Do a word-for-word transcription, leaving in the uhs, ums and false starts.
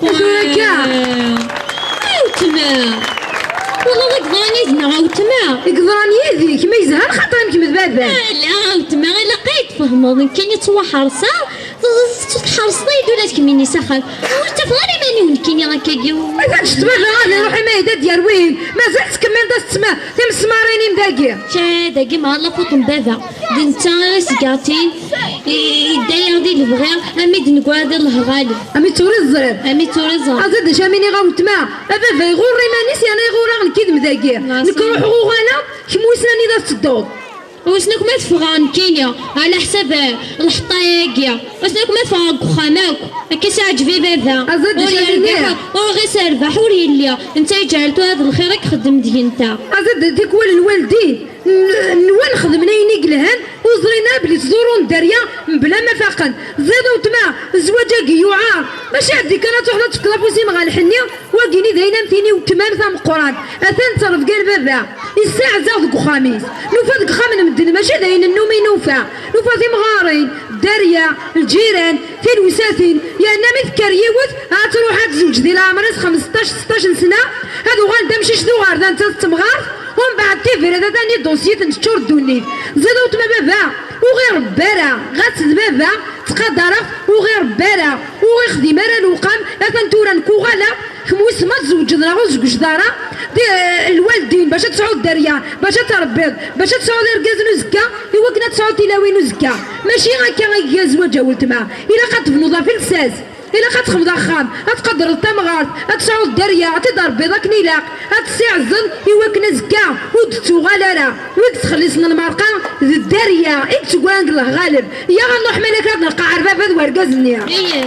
Tura akka. Ay, weltma. Wala, d ayen yeḍran yid-neɣ a weltma. I yeḍran yid-k, ma yezha lxaṭer am kemm d baba. Ala a weltma, ilaq ad tfehmeḍ, nekkini ttwaḥerṣeɣ, tettḥerṣeḍ-iyi-d ula d kemmini s axxam. Ur ttafeɣ ara iman-iw nekkini akkagi. Atan ttbada ad iruḥ ima yedda ad d-yerwin. Mazal tkemmel-d ad tettma timesmarin-im dagi. Ca dagi ma la faute n baba. D netta i ɣ-isgatin, i-, idda-yaɣ di lebɣi, ami d-neggra di lehɣaleb. Ami d-turiẓ ẓriɣ. Ami d-turiẓ. Azad d acu am iniɣ a weltma, a baba iɣurr iman-is yerna iɣurr-aɣ nekk yid-m dagi. Nekk ruḥeɣ uɣaleɣ, kemm wissen anida tettedduḍ. Wissen akk ma teffɣeɣ nekkini, ɛla ḥsab, eh, lḥeṭṭa-agi. Wissen akk ma ffɣeɣ deg uxxam akk, akka s-iɛǧeb i baba. Azad d acu am iniɣ. Ur ɣ-iserbaḥ, ur yelli. Netta yeǧɛel tura d lxir i ixeddem deg-nteɣ. Azad d tikwal lwaldin. N-, nwan xedmen ayen i yelhan, ur ẓrin ara belli ttḍurrun dderya mebla ma faqen. Ẓid a weltma, zzwaǧ-agi yuɛer. Mačči ɛeddi kan ad truḥeḍ ad tefkeḍ afus-im ɣer lḥenni, wagini d ayen am tini weltma-m tameqqrant. Atan ttrebga n baba. Issaɛz-aɣ deg uxxam-is. Nufa deg uxxam n medden mačči d ayen nnum i nufa. Nufa timɣarin, dderya, lǧiran, tilewsatin, yerna mi tekker yiwet, ad truḥ ad tezweǧ di leɛmer-is xemseṭṭac, seṭṭac n sna, ad uɣal d amcic d uɣerda netta d temɣart, umbeɛd tibrat atan i dusyi teččur ddunit. Ẓid a weltma baba, ur ɣ-irebba ara, ɣas d baba, ttqadareɣ-t, ur ɣ-irebba ara, ur ɣ-ixdim ara lewqam, atan tura nekk uɣaleɣ, kemm wissen ma tzewǧeḍ neɣ ur tzewǧeḍ ara, di, eh, lwaldin, bac ad tesɛuḍ dderya, bac ad tṛebbiḍ, bac ad tesɛuḍ irgazen uzekka, i wakken ad tesɛuḍ tilawin uzekka. Mačči akka i iga zzwaǧ a weltma. Ilaq ad tebnuḍ ɣef lsas. Ilaq ad texmeḍ axxam, ad tqadreḍ tamɣart, ad tesɛuḍ dderya, ad tt-id-tṛebbiḍ akken ilaq, ad tessiɛẓeḍ i wakken azekka ur d-tettuɣal ara. Wi yettxelliṣen lmerqa d dderya i yettugran deg lehɣaleb. Yaɣ ad nruḥ malak ad nreqqeɛ ar baba d wergaz-nni. Iya.